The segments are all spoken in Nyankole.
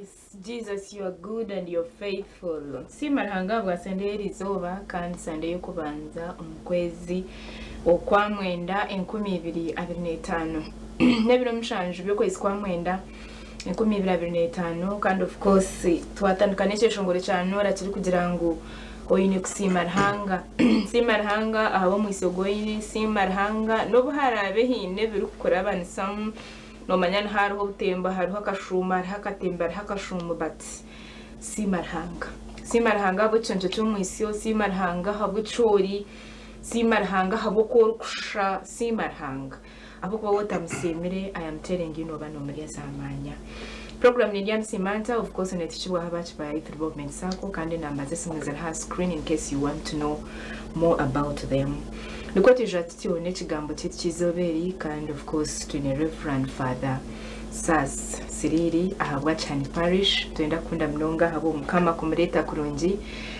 Yes, Jesus you are good and you're faithful. Nsiima Ruhanga ahabwa Sande y'erizooba kandi Sande y'okubanza omu kwezi okwamwenda 2025. N'ebiro mushanju by'okwezi kwamwenda 2025 kandi of course twatandika n'ekyeshongoro kya Noora kirikugira ngu oine kusiima Ruhanga. Siima Ruhanga ahabw'omwitsyo ogu oine, siima Ruhanga n'obu haraabe haine ebirikukurabanisamu Nomanya niho hariho obutemba hariho akashuuma hariho akatemba hariho akashuumo but siima Ruhanga. Siima Ruhanga ahabw'ekiconco ky'omwitsyo, siima Ruhanga ahabw'eki ori, siima Ruhanga ahabw'oku orikushusha, siima Ruhanga ahabw'okuba waaba otamusiimire I am telling you nooba noomurya za maanya. Program nindya nisiimanta of course neetukibwaho aba Kibaya Youth Development Sacco kandi enamba z'esimu ziri aha screen in case you want to know more about them. Nikwo twija tutyo n'ekigambo kyaitu ky'eizooba eri kandi of course twine Rev. Father Sas Siriiri ahabwa Kihani Parish. Nitwenda kukunda munonga ahabw'Omukama kumureeta kurungi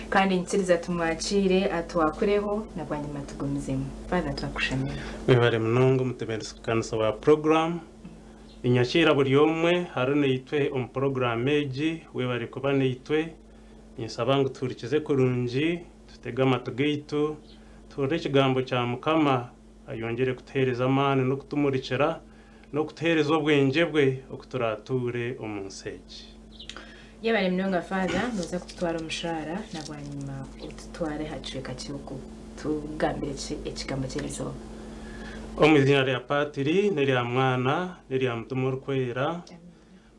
kandi nyikiriza tumwakiire atwakureho na bwanyima tugumizemu. Father twakushemererwa. Webare munonga omutebeekanisa wa puroguraamu. Ninyakiira buri omwe hariho naitwe omu puroguraamu egi. Webare kuba naitwe. Ninsaba ngu tuhurikize kurungi, tutege amatu gaitu, Tuhurire ekigambo kya Mukama, ayongyere kutuheereza amaani n'okutumurikira, n'okutuheereza obwengye bwe oku turaatuure omu nsi egi. Yebare munonga Father, noza kututwara omu shaara na bwanyima otutware aha kicweka ky'okutugambira ekigambo ky'erizooba. Omu iziina rya Patiri, n'erya Mwana, n'erya Mutima Orikwera,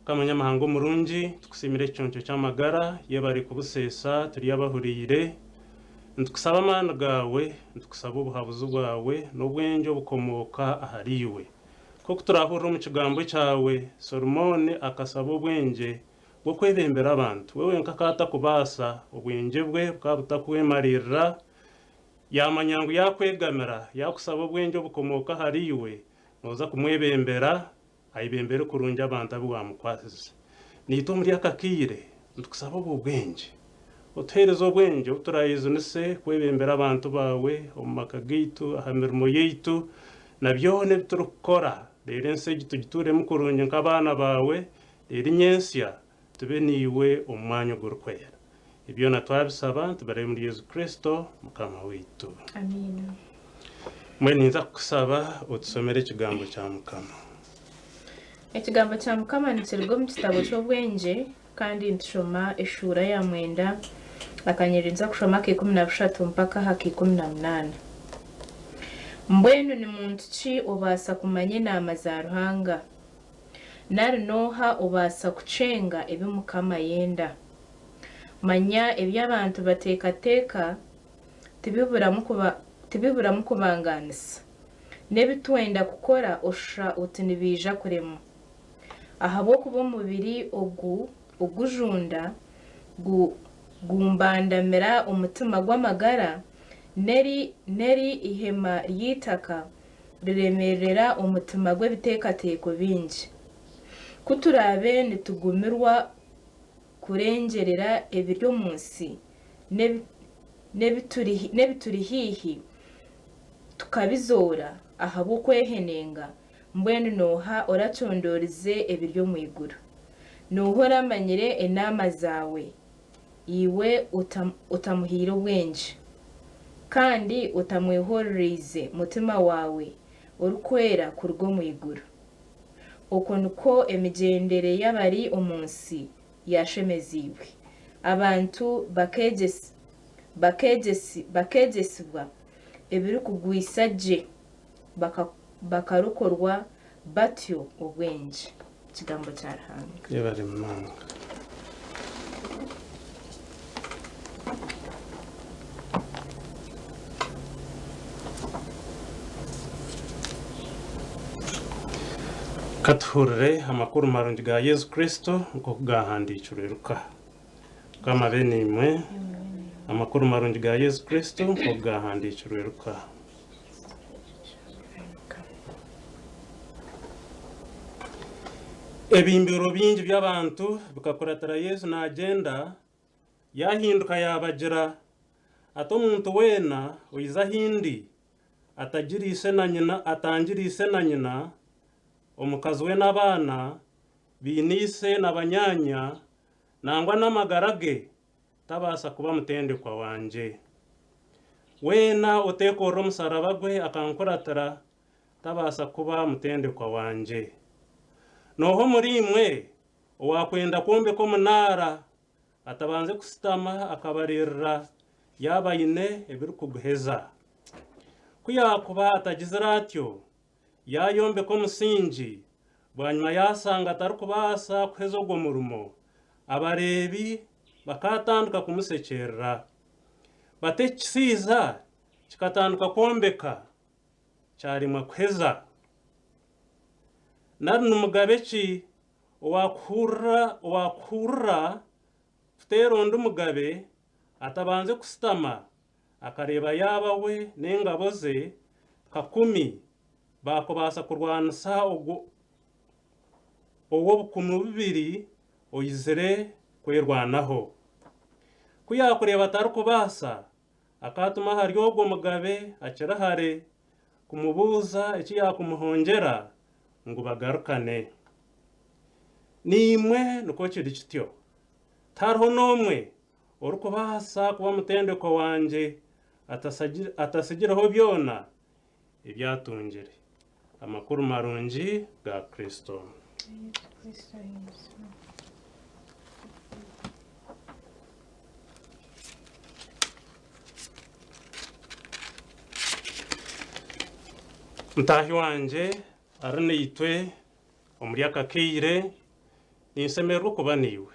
Mukama Nyamahanga omurungi, tukusiimire ekiconco ky'amagara, yebare kubuseesa turi abahuriire. Nitukusaba amaani gaawe, nitukusaba obuhabuzi bwawe n'obwengye obukomooka ahariiwe. Nk'oku turaahurire omu Kigambo kyawe, Solomooni akasaba obwengye bw'okwebembera abantu. We wenka akaba atakubaasa, obwengye bwe bukaba butakwemariirira. Yaamanya ngu yaakwegamira, yaakusaba obwengye obukomooka ahariiwe, nooza kumwebembera Ayebembere kurungi abantu abu waamukwasize. Naitwe omuri aka kaire nitukusaba obwo bwengye. Otuheereze obwengye obu turaayejunise kwebembera abantu baawe omu maka gaitu, aha mirimo yaitu, na byona ebi turikukora. Reero ensi egi tugituuremu kurungi nk'abaana baawe, reero nyentsya tube naiwe omu mwanya ogurikwera. Ebi byona twabisaba nitubirabira omuri Yesu Kristo Mukama waitu. Amiina. Mbwenu ninza kukusaba otusomere ekigambo kya Mukama. Ekigambo kya Mukama nikiruga omu kitabo ky'obwengye kandi nitushoma eshuura ya mwenda akanyiriri nituza kushoma ak'ikumi na bushatu mpaka aha k'ikumi na munaana. Mbwenu ni muntu ki obaasa kumanya enaama za Ruhanga? Nari n'oha obaasa kukyenga ebi Mukama ayenda? Manya ebi abantu bateekateeka tibiburamu kubangaanisa, n'ebi twenda kukora oshusha oti nibiija kuremwa. Ahabw'okuba omubiri ogu ogujunda gumbandamira omutima gw'amagara, n'eri eihema ry'eitaka riremeerera omutima gw'ebiteekateeko bingi. Ku turaabe nitugumirwa kurengyerera ebiri omu nsi n'ebituri haihi tukabizoora ahabw'okwehenenga, mbwenu n'oha oracondoorize ebiri omu iguru? N'oha oramanyire enaama zaawe, iwe otamuhaire obwengye, kandi otamwehororeize Mutima waawe Orikwera kuruga omu iguru? Okwo nikwo emigyendere y'abari omu nsi yaashemeziibwe. Abantu bakeegyesibwa ebirikugwisa gye, bakarokorwa batyo obwengye. Ekigambo kya Ruhanga. Yebare munonga. Katuhurire amakuru marungi ga Yesu Kristo nk'oku gaahandiikirwe Luka. Mukama abe naimwe. Amakuru marungi ga Yesu Kristo nk'oku gaahandiikirwe Luka. Ebimbiro bingi by'abantu bikakuratira Yesu naagyenda, yaahinduka yaabagira ati, Omuntu weena oiza ahi ndi, atagira ise na nyina, atangire ise na nyina, omukazi we n'abaana, baine ise na banyaanya, nangwa n'amagara ge, tabaasa kuba mutendekwa wangye. Weena oteekorera omusaraba gwe akankuratira, tabaasa kuba mutendekwa wangye. N'oha omuriimwe owaakwenda kwombeka omunaara, atabanze kushutama akabariirira yaaba aine ebirikuguheza? Ku yaakuba atagizire atyo, yaayombeka omusingi, bwanyima yaashanga atarikubaasa kuheza ogwo murimo, abareebi bakaatandika kumusekyerera. Bati eki kishaija kikatandika kwombeka, kyaremwa kuheza. Nari ni mugabe ki owaakuhurira kuteera ondi mugabe atabanze kushutama akareeba yaaba we n'engabo ze kakumi baakubaasa kurwanisa ogwo ow'obukumi bubiri oizire kwerwanaho? Ku yaakureeba atarikubaasa, akaatuma ahari ogwo mugabe akiri hare kumubuuza eki yaakumuhongyera ngu bagarukane. Naimwe nikwo kiri kityo. Tihariho n'omwe orikubaasa kuba mutendekwa wangye atatsigireho byona ebi atungire. Amakuru marungi ga Kristo. Mutaahi wangye ari naitwe omuri aka kaire, ninshemererwa okuba naiwe.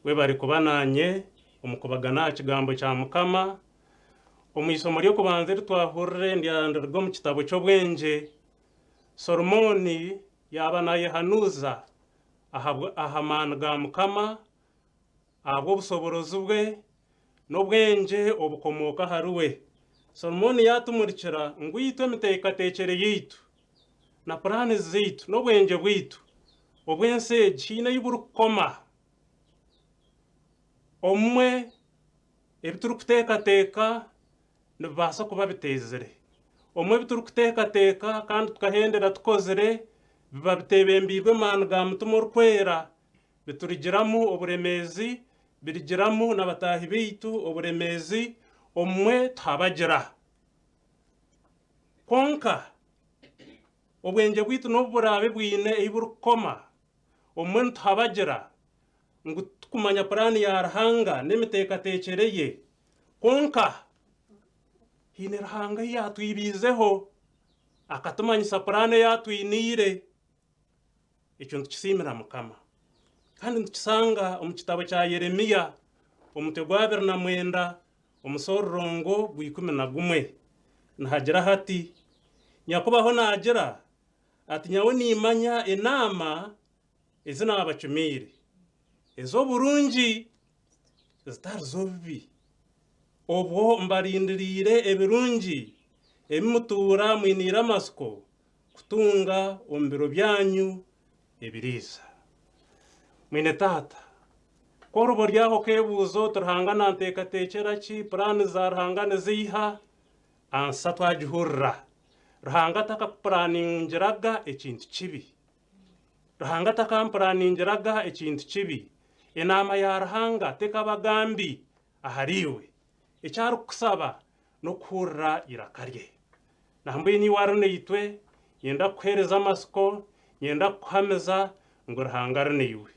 Webare kuba naanye omu kubagana aha kigambo kya Mukama. Omu ishomo ry'okubanza eri twahurire niryarandirirwa omu kitabo ky'obwengye, Solomooni yaaba naayehanuuza aha maani ga Mukama, ahabw'obushoboorozi bwe n'obwengye obukomooka ahariwe. Solomooni yaatumurikira ngu itwe emiteekateekyere yaitu na puraani zaitu n'obwengye bwaitu obw'ensi egi haine ei burikukoma. Obumwe ebi turikuteekateeka nibibaasa kuba biteezire. Obumwe ebi turikuteekateeka kandi tukahendera tukozire biba biteebembeirwe maani ga Mutima Orikwera, biturugiramu oburemeezi, birugiramu na bataahi baitu oburemeezi, obumwe tuhabagira. Kwonka obwengye bwaitu n'obu buraabe bwine ei burikukoma, obumwe nituhabagira ngu titukumanya puraani ya Ruhanga n'emiteekateekyere ye. Kwonka haine Ruhanga ei yaatwibiizeho akatumanyisa puraani ei atwiniire. Ekyo nitukisiimira Mukama. Kandi nitukishanga omu kitabo kya Yeremia omutwe gw'abiri na mwenda omushororongo gw'ikumi na gumwe. Nihagira hati, Nyakubaho naagira ati, Nyowe nimmanya enaama ezi naabacumiire, ez'oburungi zitari z'obubi, obwo mbarindiriire ebirungi ebi mutuura mwiniire amatsiko kutunga omu biro byanyu ebiriiza. Mwine taata, ku oriba ori aho okeebuuza oti Ruhanga naanteekateekyera ki, puraani za Ruhanga niziiha? Ansa twagihurira. Ruhanga takakupuraaningiraga ekintu kibi. Ruhanga takampuraaningiraga ekintu kibi. Enaama ya Ruhanga tekabaga mbi ahariiwe. Eki arikukusaba n'okuhurira eiraka rye. Nambwenu iwe ari naitwe, nyenda kukuheereza amatsiko, nyenda kukuhamiza ngu Ruhanga ari naiwe.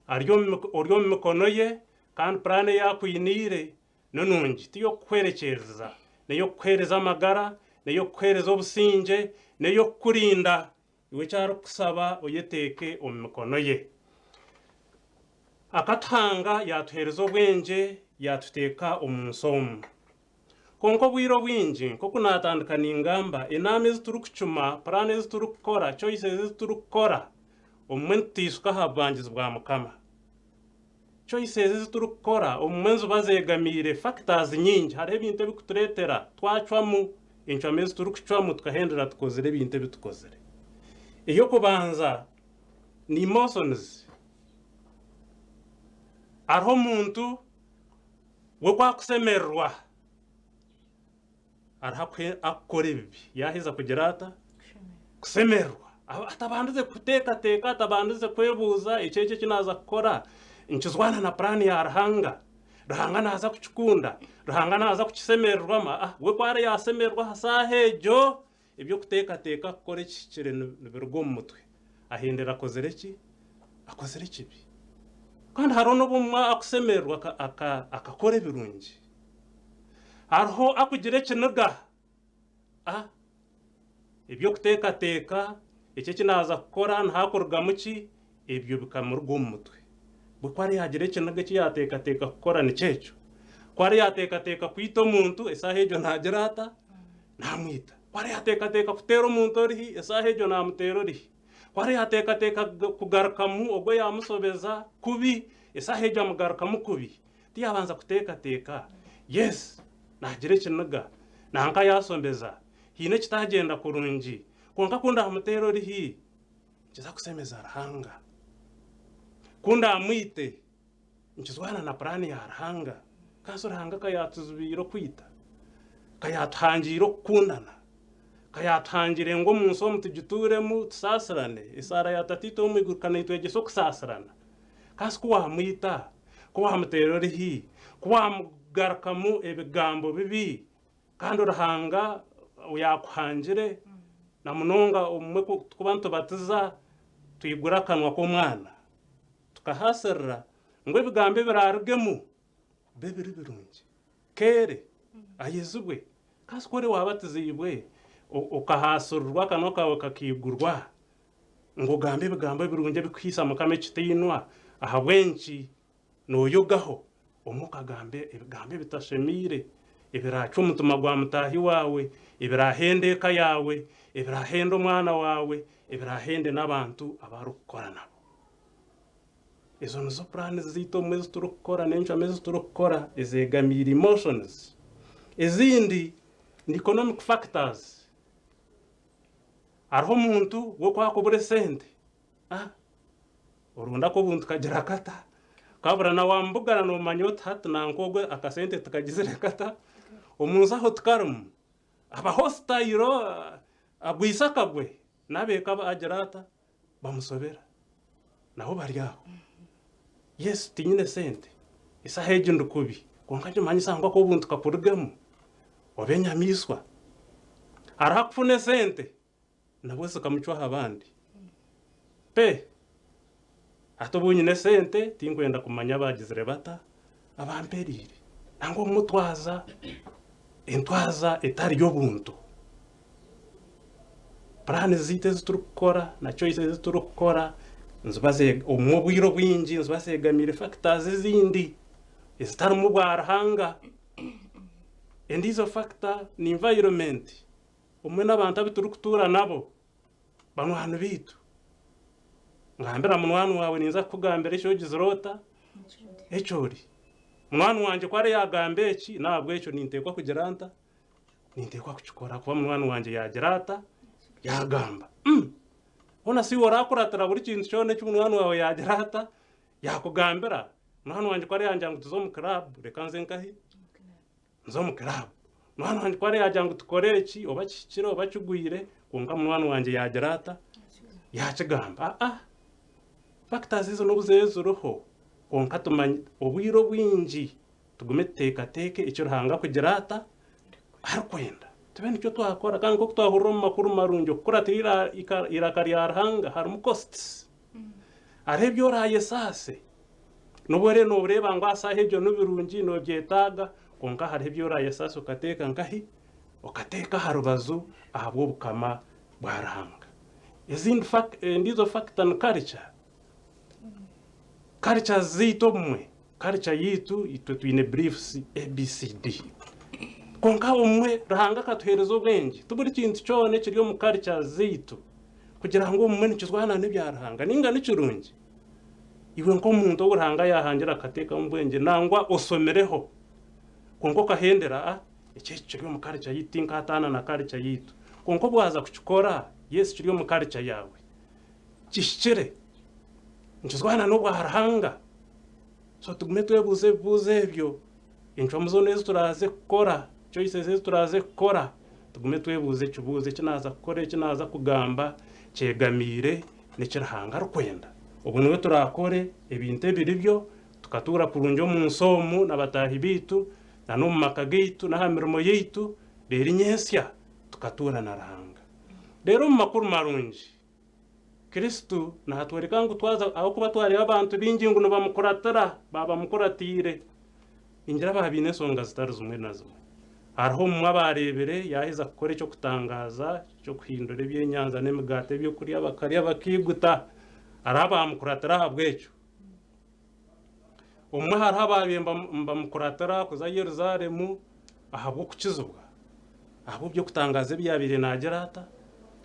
Ari omu ori omu mikono ye kandi puraani ei akwiniire ni nungi, ti y'okukuhwerekyereza, n'ey'okukuheereza amagara, n'ey'okukuheereza obusingye, n'ey'okukurinda. Iwe eki arikukusaba oyeteeke omu mikono ye. Akatuhanga yaatuheereza obwengye yaatuteeka omu nsi omu. Kwonka obwire obwingi, nk'oku naatandika ningamba, enaama ezi turikucuma, puraani ezi turikukora, choices ezi turikukora, obumwe nituteisuka aha bubangizi bwa Mukama. Choices ezi turikukora obumwe niziba zeegamiire factors nyingi. Hariho ebintu ebirikutureetera twacwamu encwamu ezi turikucwamu tukahendera tukozire ebintu ebi tukozire. Ey'okubanza ni emotions. Hariho omuntu we ku akushemererwa hariho akukora ebibi yaaheza kugira ata? Kushemererwa. Atabandize kuteekateeka, atabandize kwebuuza eki eki eki naaza kukora Nikizwana na puraani ya Ruhanga? Ruhanga naaza kukikunda? Ruhanga naaza kukisemererwamu? Aa, we ku ari yaasemererwa aha saaha egyo, eby'okuteekateeka kukora ekihikire nibiruga omu mutwe. Ahindura akozire ki? Akozire ekibi. Kandi hariho n'obu omwe akusemererwa akakora ebirungi. Hariho akugira ekiniga. A Eby'okuteekateeka, eki eki naaza kukora nihakurugamu ki? Ebyo bikamuruga omu mutwe. Bwe ku ari yaagira ekiniga eki yaateekateeka kukora nikyo ekyo. Ku ari yaateekateeka kwita omuntu, eshaaha egyo naagira ata? Naamwita. Ku ari yaateekateeka kuteera omuntu orihi, eshaaha egyo naamuteera orihi. Ku ari yaateekateeka kugarukamu ogwo yaamushobeza kubi, eshaaha egyo amugarukamu kubi. Tiyabanza kuteekateeka. Yes, naagira ekiniga. Nanka yaasombeza. Haine ekitagyenda kurungi. Kwonka ku ndaamuteere orihi, nikiza kusemeza Ruhanga. Ku ndaamwite, nikizwana na puraani ya Ruhanga. Kansi Ruhanga ka yaatuzibiire okwita, ka yaatuhangiire okukundana, ka yaatuhangire ngu omu nsi omu tugituuremu tusaasirane. Esaara ya Tataitwe ow'omu iguru ka neetwegyesa okusaasirana. Kansi ku waamwita, ku waamuteera orihi, ku waamugarukamu ebigambo bibi, kandi Ruhanga yaakuhangire, na munonga obumwe ku turikuba nitubatiza twigura akanwa k'omwana, tukahaasirira ngu ebigambo ebiraarugemu bibe biri birungi, keere, ayezibwe. Kasi ku ori waabatiziibwe okahaasirirwa akanwa kaawe kakaigurwa, ngu ogambe ebigambo ebirungi ebirikuhaisa Mukama ekitiinwa, ahabw'enki nooyogaho omwe okagamba ebigambo ebitashemeire, ebiraacwe omutima gwa mutaahi waawe, ebiraahende eka yaawe, ebiraahende omwana waawe, ebiraahende n'abantu abu orikukora nabo? Ezo nizo puraani zaitu obumwe ezi turikukora n'encwamu ezi turikukora ezeegamiire emotions. Ezindi ni economic factors. Hariho omuntu we ku akubura esente, ah, orunda ak'obuntu kagira kata? Kabura na wamubugana noomanya oti hati nanka ogwo akasente tikagizire kata? Omu nsi aho tikarimu. Aba hostile, agwisa akagwe, n'abeeka agira ata? Bamusobera. Nabo bari aho. Yes, tinyine sente, esaaha egi ndi kubi, kwonka nikimanyisa ngu ak'obuntu kakurugemu. Oba enyamaishwa. Hariho akufuna esente nabwo zikamucwa aha bandi. Pe hati obu nyine esente tinkwenda kumanya abaagizire bata, abamperiire. Nangwa omutwaza entwaza etari y'obuntu. Puraani zaitu ezi turikukora na choice ezi turikukora niziba omu obwire obwingi niziba zeegamiire factors ezindi ezitarimu bwa Ruhanga. Endiijo factor ni environment, obumwe n'abantu abu turikutuura nabo, banywani baitu. Ngambira munywani waawe ninza kukugambira eki ogizire ota, eki ori. Munywani wangye ku ari yaagamba eki, n'ahabw'ekyo ninteekwa kugira nta? Ninteekwa kukikora ahakuba munywani wangye yaagira ata? Yaagamba. Hoona si iwe oraakuratira buri kintu kyona eki munywani waawe yaagira ata? Yaakugambira, munywani wangye ku ariyangira ngu tuze omu kiraabu, reka nze nkahi? Nze omu kiraabu. Munywani wangye ku ariyagira ngu tukore eki, oba kihikire oba kigwire, kwonka munywani wangye yaagira ata? Yaakigamba. Aa, factors ezo n'obu ziriba ziriho, kwonka tumanye obwire obwingi tugume tuteekateeke eki Ruhanga akugira ata? Arikwenda. Tube nikyo twakora kandi nk'oku twahurira omu makuru marungi, okukuratira eiraka rya Ruhanga harimu costs. Hariho ebi oraayesaase, n'obu oriyo nooreeba ngu aha shaaha egyo ni birungi noobyetaaga, kwonka hariho ebi oraayesaase okateeka nkahi? Okateeka aha rubaju ahabw'Obukama bwa Ruhanga. Ezindi endiijo factor ni culture. Culture zaitu obumwe, culture yaitu itwe twine beliefs ABCD. Kwonka obumwe Ruhanga akatuheereza obwengye, ti buri kintu kyona ekiri omu culture zaitu kugira ngu obumwe nikizwana n'ebya Ruhanga nainga ni kirungi. Iwe nk'omuntu ou Ruhanga yaahangire akateekamu obwengye nangwa oshomireho kwonka okahendera a eki eki kiri omu culture yaitu tinkataana na culture yaitu. Kwonka obu waaza kukikora, yes kiri omu culture yaawe, kihikire, nikizwana n'obwa Ruhanga. So tugume twebuuze ebibuuzo ebyo, encwamu zoona ezi turaaze kukora, choices ezi turaaze kukora, tugume twebuuze ekibuuzo eki naaza kukora, eki naaza kugamba kyegamiire n'eki Ruhanga arikwenda. Obwo nibwo turaakore ebintu ebiri byo Tukatuura kurungi omu nsi omu na bataahi baitu, na n'omu maka gaitu, n'aha mirimo yaitu, reero nyentsya tukatuura na Ruhanga. Reero omu makuru marungi, Kristo naatworeka ngu twaza ahabw'okuba twareeba abantu baingi ngu nibamukuratira, baabamukuratiire, ningira baaba baine enshonga zitari zimwe na zimwe. Hariho omumwe abaareebire yaaheza kukora eky'okutangaaza ky'okuhindura ebyenyanja n'emigaati eby'okurya bakarya bakaiguta. Hariho abaamukuratira ahabw'ekyo. Obumwe hariho abaabaire nibamukuratira kuza Yerusaalemu ahabw'okukizibwa, ahabw'eby'okutangaaza ebi yaabaire naagira ata,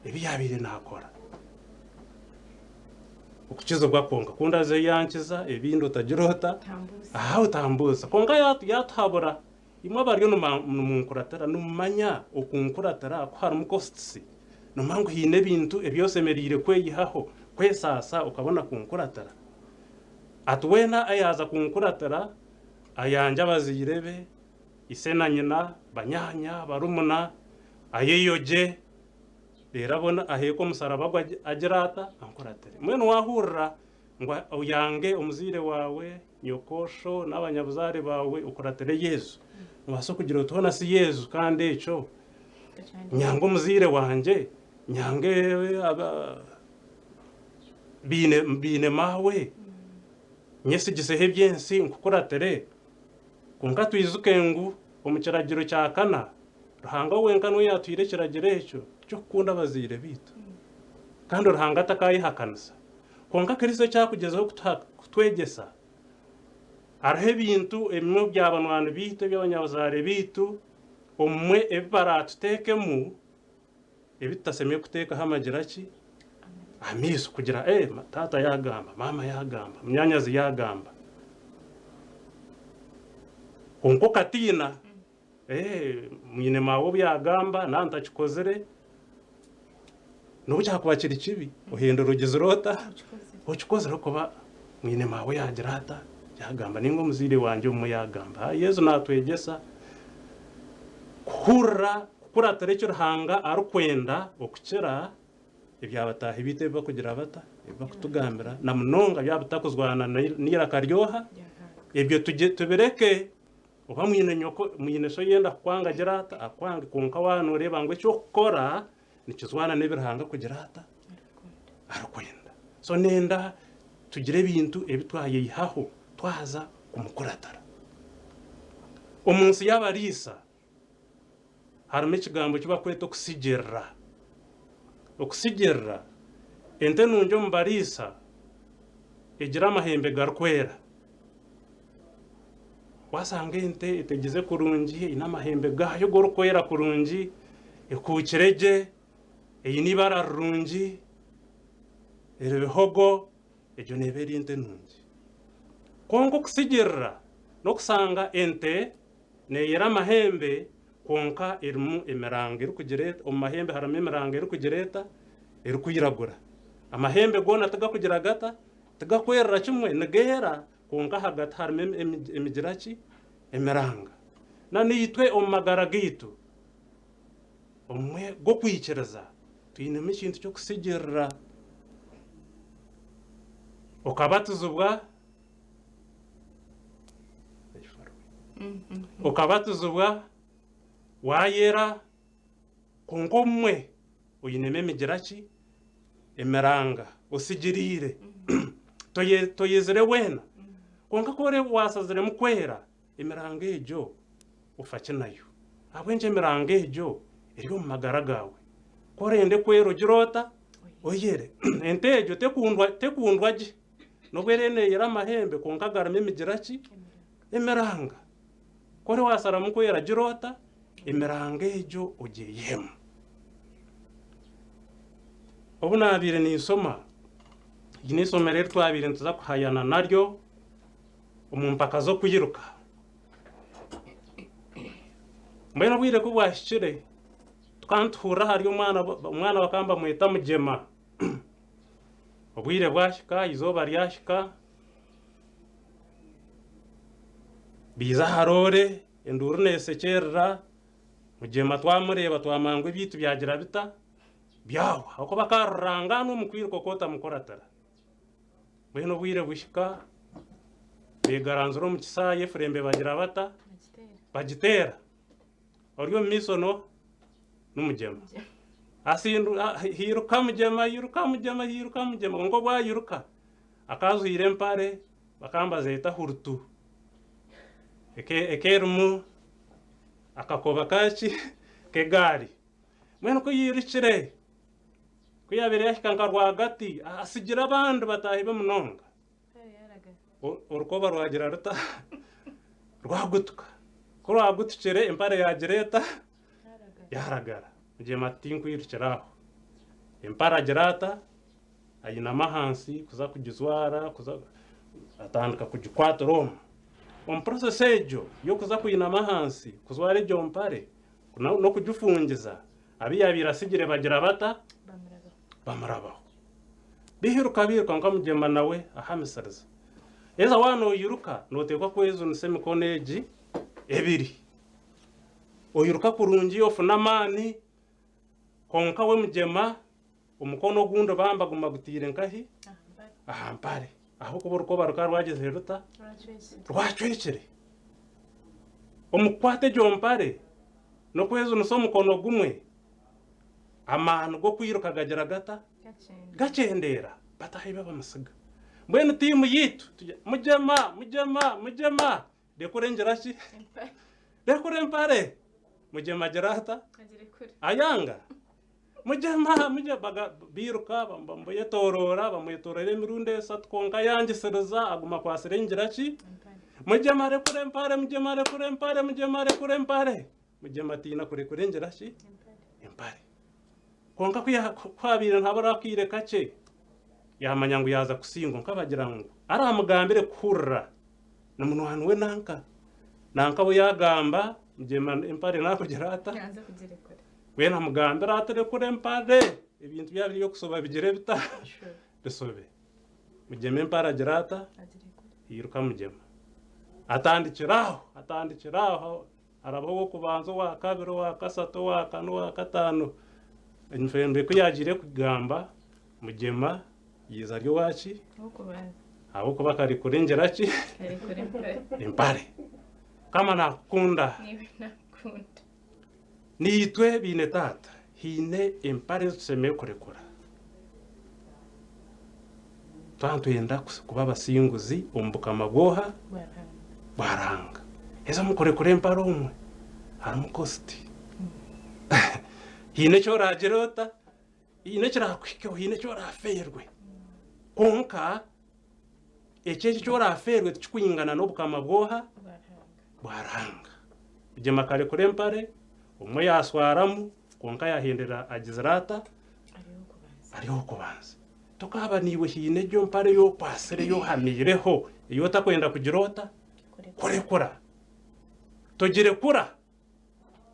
ebi yaabaire naakora. Okukizibwa kwonka ku ndaaze yankiza ebindi otagira ota, aha otambuuza. Kwonka yaatuhabura, imwe abariyo nimunkuratira nimumanya okunkuratira ku harimu costs, nomanya ngu haine ebintu ebi oshemereire kweyihaho, kwesaasa okabona kunkuratira. Ati weena ayaaza kunkuratira, ayangye abazaire be, ise na nyina, banyaanya, barumuna, ayeyogye, reero abone aheeke omusaraba gwe agire ata? Ankuratire. Mbwenu waahurira ngu oyange omuzaire waawe, nyoko, sho, n'abanyabuzaare baawe okuratire Yesu, noobaasa kugira oti hoona si Yesu kandi ekyo nyange omuzaire wangye, nyange Baine, baine maawe, nyesigiseho eby'ensi nkukuratire. Kwonka twijuke ngu omu kiragiro kya kana, Ruhanga wenka niwe yaatuhaire ekiragiro ekyo ky'okukunda abazaire baitu. Kandi Ruhanga takaayehakanisa. Kwonka Kristo eki arikugyezaho kutuha, kutwegyesa, hariho ebintu ebimwe bya banywani baitu, eby'abanyabuzaare baitu, obumwe ebi baraatuteekemu, ebi tutashemereire kuteekaho amagira ki? Amaiso kugira eh, taata yaagamba, maama yaagamba, munyaanyazi yaagamba. Kwonka okatiina, eh, mwine maawe obu yaagamba naaba ntakikozire, n'obu kyakuba kiri kibi, ohindura ogizire ota? Okikozire ahakuba mwine maawe yaagira ata? Yaagamba nainga omuzaire wangye obumwe yaagamba. Yesu naatwegyesa kuhurira Kukuratira eki Ruhanga arikwenda okukira ebya bataahi baitu ebi barikugira bata, ebi barikutugambira, na munonga byaba bitarikuzwana n'eiraka ry'oha, ebyo tubireke. Oba mwine nyoko, mwine sho yenda kukwanga agira ata, akwange, kwonka waaba nooreeba ngu eki orikukora nikizwana n'ebi Ruhanga arikugira ata, arikwenda. So nenda tugire ebintu ebi twayeyihaho twaza kumukuratira. Omu nsi y'abariisa, Harimu ekigambo eki barikweta okusigirira. Okusigirira, ente nungi omu bariisa egira amahembe garikwera. Waashanga ente etegize kurungi, eine amahembe gaayo garikwera kurungi, ekuukire gye, eine eibara rirungi, eri bihogo, egyo neeba eri ente nungi. Kwonka okusigirira n'okushanga ente Neeyera amahembe kwonka erimu emiranga erikugira eta, omu mahembe harimu emiranga erikugira eta, erikwiragura. Amahembe goona tigakugira gata, tigakwerera kimwe, nigeera kwonka ahagati harimu emigira ki, emiranga. Na naitwe omu magara gaitu omwe g'okwikiriza twinemu ekintu ky'okusigirira. Okabatizibwa. Okabatizibwa, waayera, kwonka obumwe oinemu emigira ki? Emiranga, otsigiriire, toyezire weena. Kwonka ku orikuba waashaziremu kwera, emiranga egyo ofa ki nayo? Ahabw'enki emiranga egyo eri omu magara gaawe? Ku orenda kwera ogire ota? Oyere. Ente egyo tekundwa gye. N'obu eriyo neeyera amahembe kwonka garimu emigira ki? Emiranga. Ku ori waasharamu kwera gira ota? Emiranga egyo ogyeyihemu. Obu naabaire ninshoma, eri n'eishomero eri twabaire nituza kuhayana naryo omu mpaka z'okwiruka. Mbwenu obwire ku bwahikire, tukaba nituhurira ahari omwana, omwana bakaba nibamweta Mugyema. Obwire bwahika, eizooba ryahika, baija aha roore, enduuru neesekyerera, Mugyema twamureeba twamanya ngu ebyaitu byagira bita? Byahwa. Ahabw'okuba akaba rurangaanwa omu kwiruka oku otamukuratira. Mbwenu obwire buhika, Beegaranzura omu kisaayi efurembe bagira bata? Bagiteera. Ori omu maisho no n'omugyema. Asindu hiiruka mugyema hiiruka mugyema hiiruka mugyema kwonka obu ayiruka akajwaire empare bakaba nibazeeta hurutu eka erimu akakoba kaki k'egaari. Mbwenu ku yairukire ku yaabaire yaahika nka rwagati atsigire abandi bataahi be munonga. Orukoba rwagira ruta? Rwagutuka. Ku rwagutukire empare yaagira eta? Yaaragara. Mugyema ati tinkwirukira aho. Empare agira ata? Ainama ahansi kuza kugijwara, kuza atandika kugikwatira omu. Omu process egyo y'okuza kwinama ahansi kujwara egyo mpare n'okugifungiza, abu yaabaire atsigire bagira bata? Bamurabaho. Biiruka biiruka kwonka Mugyema nawe ahamisiriza. Haza waaba noiruka nooteekwa kwejunisa emikono egi ebiri. Oiruka kurungi ofuna amaani kwonka we Mugyema omukono ogundi bamba guma gutaire nkahi? Aha mpare. Ahabw'okuba orukoba rukaba rwagyezire ruta? Rwacwekire. Omu kukwata egyo mpare n'okwejunisa omukono gumwe, Amaani g'okwiruka gagira gata? Gakyendeera. Bataahi be bamutsiga. Mbwenu tiimu yaitu tugira Mugyema, Mugyema, Mugyema! Rekura engira ki? Rekura empare! Mugyema agira ata? Ayanga. Mugyema, Mugyema, bairuka bamwetoroora, bamwetoroora emirundi esatu kwonka ayangisiriza aguma akwatsire engira ki? Mugyema rekura empare, Mugyema rekura empare, Mugyema rekura empare! Mugyema atiina kurekura engira ki? Empare. Kwonka ku haabaire nihabura akaire kakye, yaamanya ngu yaaza kusingwa. Nkabagira ngu araamugambire kuhurira ni munywani we nanka. Nanka we yaagamba, Mugyema empare naakugira ata? Weena amugambira ati rekura empare, ebintu byaba biri eby'okushoba bigire bita? Bishobe. Mugyema empare agira ata? Airuka Mugyema. Atandikira aho, atandikira aho. Harabaho ow'okubanza, owa kabiri, owa kasatu, owa kana, owa kataano. Enfembe ku yaagiire kugamba, Mugyema yaija ari owa ki? Ow'okubanza. Ahabw'okuba akarekura engira ki? Akarekura empare. Empare. Mukama naakukunda. Naiwe naakukunda. Naitwe baine taata, haine empare ezi tushemereire kurekura. Twaba nitwenda kuba abasinguzi omu bukama bw'oha? Bwa Ruhanga. Haza omu kurekura empare omwe harimu kositi. Haine eki oraagire ota? Haine ekiraakuhikeho, haine eki oraafeerwe. Kwonka ekyo eki oraafeerwe tikikwingana n'obukama bw'oha? Bwa Ruhanga. Mugyema akarekura empare, omwe yaashwaramu kwonka yaahendera agizire ata? Ari ow'okubanza. Tokaaba naiwe haine egyo mpare ei okwatsire ei ohamiireho ei otakwenda kugira ota? Kurekura. Togirekura.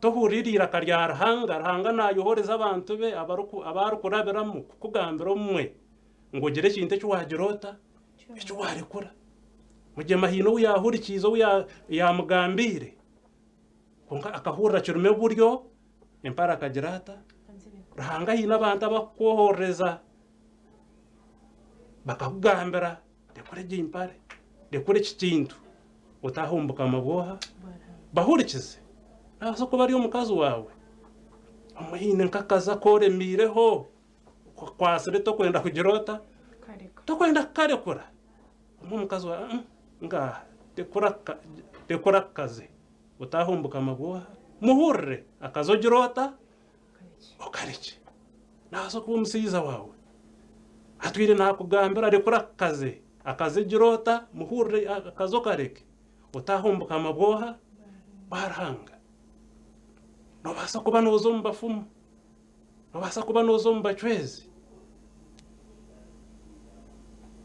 Tohurira eiraka rya Ruhanga. Ruhanga naayohoreza abantu be abu arikurabiramu kukugambira obumwe ngu ogire ekintu eki waagira ota? Eki waarekura. Mugyema haine ou yaahurikiize ou yaamugambiire kwonka akahurira kiruma eburyo empare akagira ata? Ruhanga haine abantu abakukwohorereza bakakugambira rekura egi mpare, rekura eki kintu otaahe omu bukama bw'oha? Bahurikize. Naabaasa kuba ari omukazi waawe, omwe haine nk'akazi aku oremiireho, okakwatsire tokwenda kugira ota? Tokwenda kukarekura. Omwe omukazi waawe ngaaha rekura akazi. Otaaha omu bukama bw'oha? Muhurire, akazi ogire ota? Okarekye. Naabaasa kuba omushaija waawe atwire naakugambira rekura akazi, akazi gira ota? Muhurire akazi okareke. Otaaha omu bukama bw'oha? Bwa Ruhanga. Noobaasa kuba nooza omu bafumu, noobaasa kuba nooza omu bacwezi,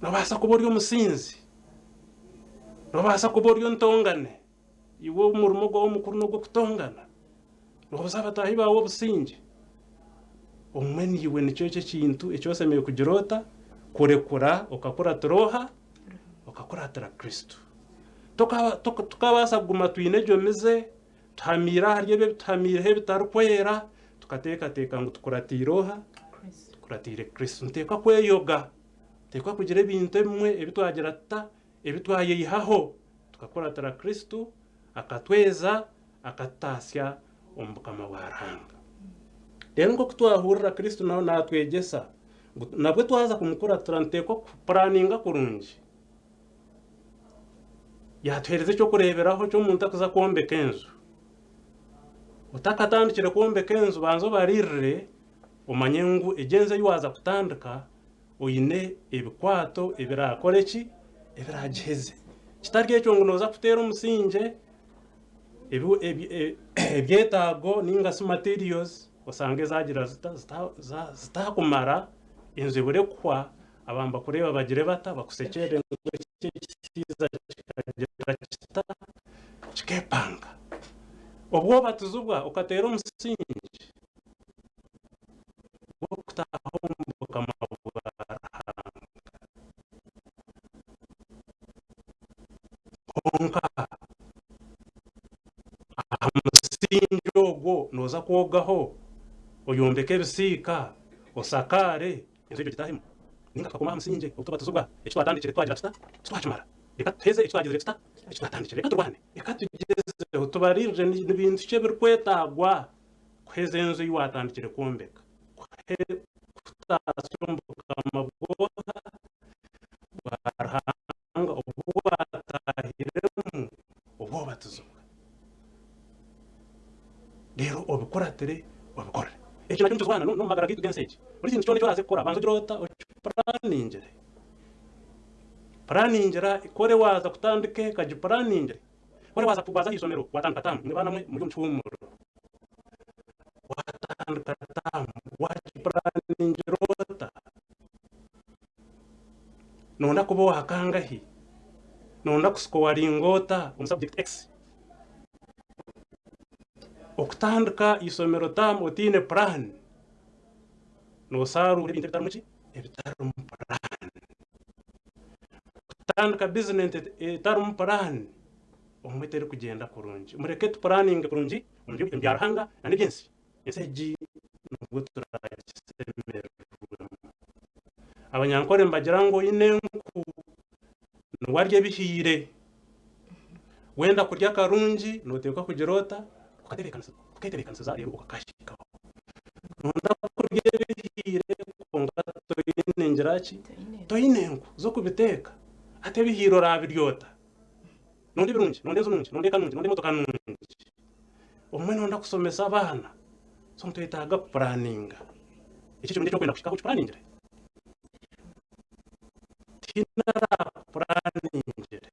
noobaasa kuba ori omusinzi, noobaasa kuba ori entongane. Iwe omurimo gwawe omukuru n'ogw'okutongana, noobuza abataahi baawe obusingye. Obumwe naiwe nikyo ekyo ekintu eki oshemereire kugira ota? Kurekura okakuratira oha? Okakuratira Kristo. Tukabaasa kuguma twine egyo mize, tuhamiire ahari ebyo ebi tuhamiireho ebitarikwera, tukateekateeka ngu tukuratiire oha? Tukuratiire Kristo. Nituteekwa kweyoga, nituteekwa kugira ebintu ebimwe ebi twagira tuta? Ebi twayeihaho. Tukakuratira Kristo, akatweza, akatutaasya omu bukama bwa Ruhanga. Reero nk'oku twahurira Kristo nawe naatwegyesa ngu nabwe twaza kumukuratira nituteekwa kupuraninga kurungi. Yaatuheereza eky'okureeberaho ky'omuntu arikuza kwombeka enju. Otakatandikire kwombeka enju banza obaririre omanye ngu egi enju ei waaza kutandika oine ebikwato ebiraakore ki? Ebiraagiheze. Kitari ekyo ngu nooza kuteera omusingye ebyetaago nainga shi materials osange zaagira zita? Zitaakumara, enju ebure kuhwa, abantu bakureeba bagire bata? Bakusekyerere ngu eki ekishaija kikagira kita? Kikeepanga. Obu obatizibwa okateera omusingye gw'okutaaha omu Bukama bwa Ruhanga. Kwonka aha musingi ogwo nooza kwogaho oyombeke ebisiika, osakaare, enju egyo ogitaahemu. Nainga tukakoma aha musingye obu tubatizibwa, eki twatandikire twagira tuta? Titwakimara. Reka tuheze eki twagizire tuta? Eki twatandikire. Reka turwane. Reka tugyezeho tubaririre ni bintu ki ebirikwetaagwa kuheza enju ei waatandikire kwombeka. Kutaasya omu Bukama bw'oha? Bwa Ruhanga obu waataahiremu obu obatizibwa. Reero obikuratire obikore. Ekyo nakyo nikizwana n'omu magara gaitu g'ensi egi. Buri kintu kyona eki oraaze kukora banza ogire ota? Okipuraaningire. Puraaningira, ku ori waaza kutandika eka gipuraaningire. Ku ori waaza aha ishomero waatandika taamu, imwe baana mwe muri omu kihuumuro, waatandika taamu waagipuraningira ota? Nooyenda kuba owa kangahi? Nooyenda kusikowaringa ota omu subject X? Okutandika ishomero taamu otaine puraani, noosaaruura ebintu ebitarimu ki? Ebitarimu puraani. Kutandika bizinesi etarimu puraani, obumwe terikugyenda kurungi. Mureke tupuraninge kurungi omu bya Ruhanga n'eby'ensi. Ensi egi nibwo turaagishemererwemu. Abanyankore nibagira ngu oine enku niwe arya ebihiire. Wenda kurya akarungi nooteekwa kugira ota? Kuketebeekanisiza reero okakahikaho. Nooyenda kurya ebihiire kwonka toine ngira ki? Toine enku z'okubiteeka. Hati ebihiire oraabirya ota? Noyenda ebirungi, noyenda enju nungi, noyenda eka nungi, noyenda emotoka nungi. Obumwe noyenda kushomesa abaana, so nitwetaaga kupuraninga. Ekyo ekirungi eki orikwenda kuhikaho okipuraningire? Tihaine arakupuraningire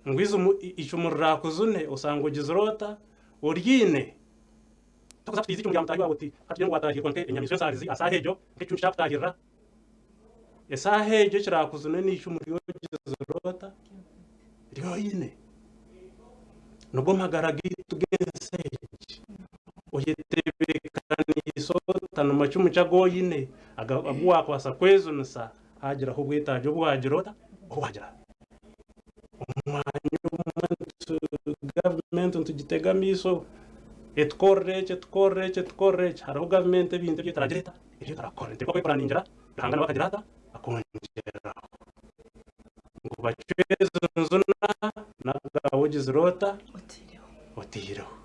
ngu eicumu rirakuzune osanga ogizire ota? Oryiine. Tokuza kutiiza eicumu rya mutaahi waawe oti ka tugire ngu waataahirirwa nk'enyamaishwa ensaarizi aha saaha egyo, nk'ekicumu kyakutaahirira. Esaaha egyo ekirakuzune n'eicumu ryogizire ota? Ryoine. Nigo magara gaitu g'ensi egi. Oyetebeekaniise ota? Ni macumu ki agu oine agu waakubaasa kwejunisa haagiraho obwetaagye obu waagira ota? Obu waagira. Omwanya obumwe gavumenti nitugitega amaisho etukorere eki, etukorere eki, etukorere eki. Hariho gavumenti ebintu ebi etaragira eta? Ebi etarakukora. Nituteekwa kwepuraningira Ruhanga nawe akagira ata? Akongyeraho. Ngu bacwe ezo njuna n'agaawe ogizire ota? Otaireho.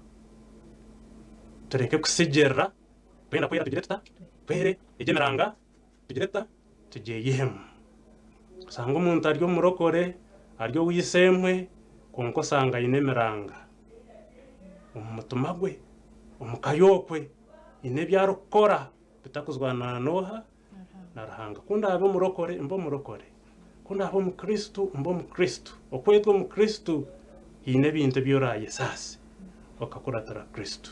Tureke kusigyerera, twenda kwera tugire tuta? Twere egyo emiranga tugire tuta? Tugyeyihemu. Osanga omuntu ari omurokore, ari ow'eishe-emwe, kwonka osanga aine emiranga omu mutima gwe, omu ka ye okwe, haine ebi arikukora bitarikujwana n'oha? Na Ruhanga. Ku ndaabe omurokore, mbe omurokore. Ku ndaabe Omukristo, mbe Omukristo. Okwetwa Omukristo haine ebintu ebi oraayesaase okakuratira Kristo.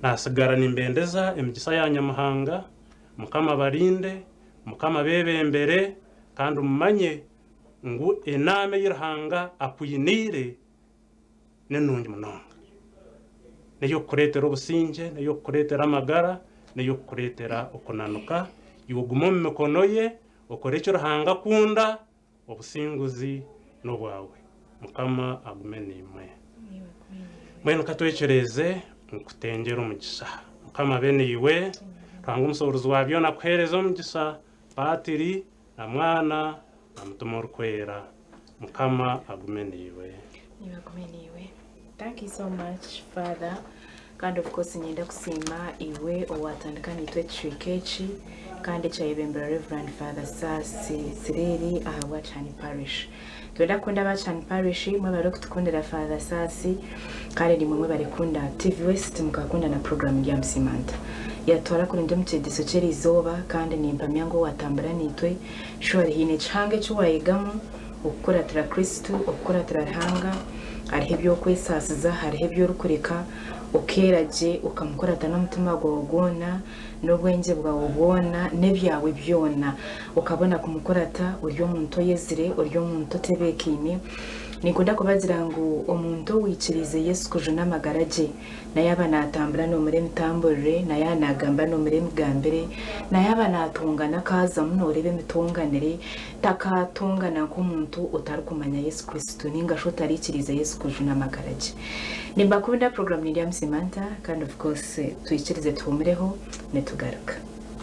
Naatsigara nimbendeza emigisa ya Nyamuhanga. Mukama abarinde, Mukama abeebembere, kandi mumanye ngu enaama ei Ruhanga akwiniire n'enungi munonga. N'ey'okukureetera obusingye, n'ey'okukureetera amagara, n'ey'okukureetera okunanuka. Iwe ogume omu mikono ye, okore eki Ruhanga akunda, obusinguzi n'obwawe. Mukama agume naimwe. Mbwenu ka twecureeze nkutengyere omugisha. Mukama abe naiwe. Ruhanga omusoboorozi wa byona akuheereze omugisha, Paatiri na Mwana na Mutima Orikwera. Mukama agume naiwe. Niiwe agume naiwe. Thank you so much father kandi of course niinyenda kusiima iwe owatandika naitwe ekicweka eki kandi ekyayebembera Rev Father Saasi Sireri ahabwa Kyani Parish. Twenda kukunda aba Kyani Parish mwebare okutukundira Father Saasi kandi naimwe mwebare kukunda TV West mukakunda na program Ndyamusiimanta. Yatutwara kurungi omu kyegyeso ky'erizooba kandi nimpamya ngu owatambura naitwe surely haine ekihango eki wayegamu Okukuratira Kristo, okukuratira Ruhanga, hariho eby'okwesaasiza, hariho ebi orikureka okeera gye okamukurata n'omutima gwawe gwona, n'obwengye bwawe bwona, n'ebyawe byona. Okabona kumukurata ori omuntu oyezire, ori omuntu otebeekaine. Ninkunda kubagira ngu omuntu owaikiriize Yesu kujuna amagara gye, Na yaaba naatambura noomura emitamburire, na yaaba naagamba noomura emigambire, na yaaba naatongana akaazamu nooreeba emitonganire, takaatongana nk'omuntu otarikumanya Yesu Kristo nainga shi otariikiriize Yesu kujuna amagara gye. Nimbakunda, puroguraamu ni Ndyamusiima Nta, kandi of course twikirize tuhuumureho nitugaruka.